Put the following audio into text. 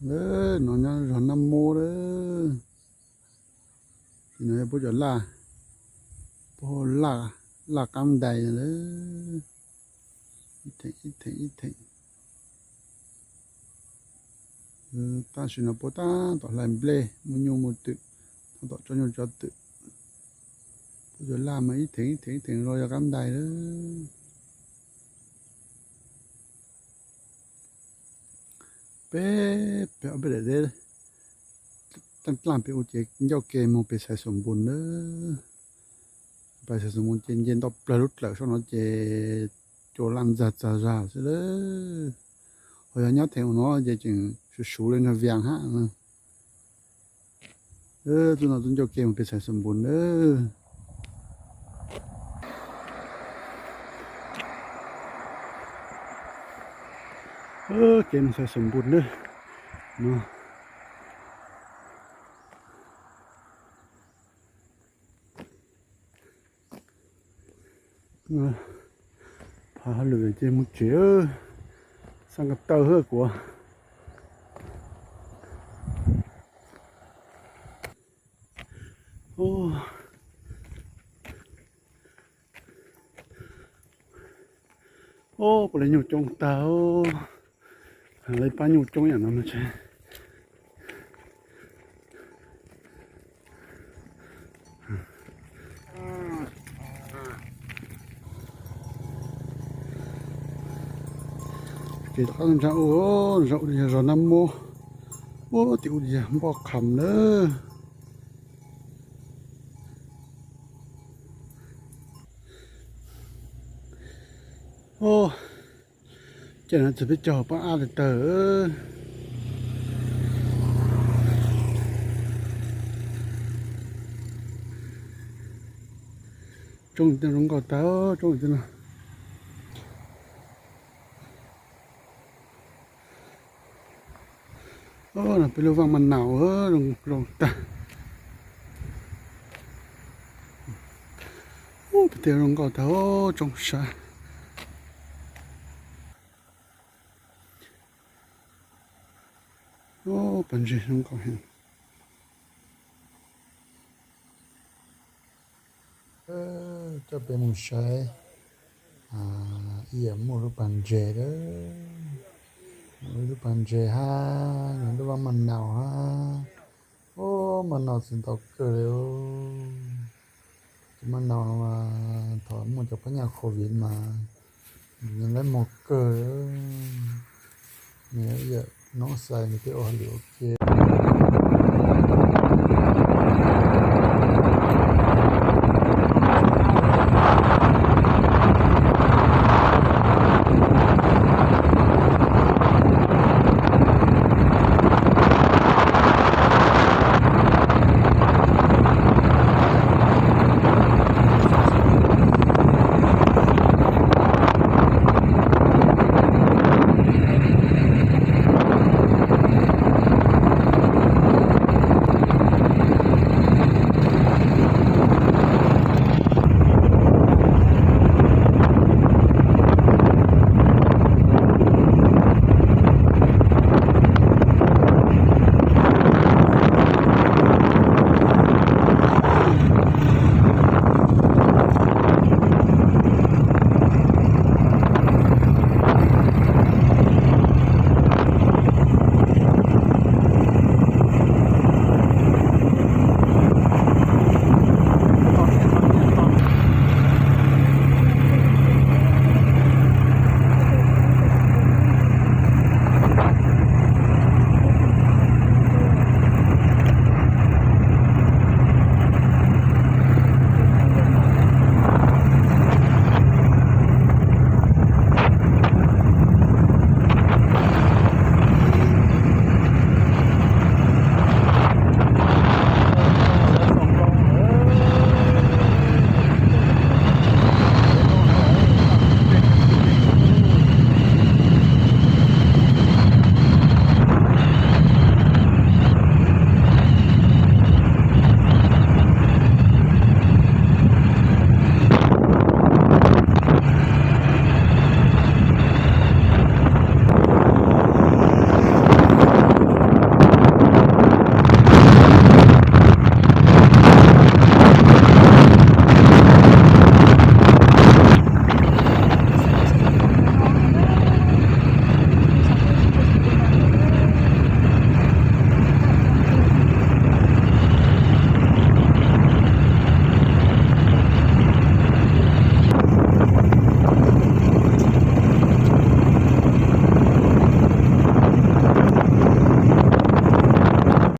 Lawm, no nyob zos Nab Mub lawm. Ces no yog puab cov laj, puab laj, laj qab ntais lawm. Ib theem ib theem ib theem. Tam sim no puab tab tom hlais nplej, muaj nyuj muaj twm, tab tom tso nyuj tso twm. Puab cov laj mas ib theem ib theem ib theem los yog qab ntais lawm. Peb, peb ob peb daim teb dlaaj dlaaj pem ub ces ncauj ke moog pem Xaiv Xum Npus nawb. Pem Xaiv Xum Npus ces nce ntau plawg lub dlawm saum no ces cua laj ntxag txag zag xwb lawm. Ho yog nyob theem ub no ces tseem suv suv le nrog vias hab. Txuj no txuj ncauj ke moog pem Xaiv Xum Npus nawb. Kev moog Xaiv Xum Npus nawb. No, phav hauj lwm ces moog tsev, xaav ko taw hab kuv. Ub, puav leej nyuj coob tag, lawv pab nyuj coob yam no no tsev. Ces tom qab ntsa ub, zos ub yog zos Nab Mob, ub tim ub yog Npoj Qham lawm. Ces no txug peb caug pab ab tawg tawg. Tsoob tej zoo nkauj tag, tsoob tej no. No peb lub vaaj mas naum zoo tag. Ub, peb tej zoo nkauj tag, tsoob sab. Ub, pas ntses zoo nkauj heev. Coj peb mus saib, ib yam muaj lub pas ntses lawm, muaj lub pas ntses hab, lub vaaj mas naum hab. Ub, mas naum txiv ntau kawg li. Cov mas naum no mas thaum muaj cov phab nyaj covid mas nws laib mog kawg. Nws ib yam noob xais nws thiaj ua hauj lwm ua ke.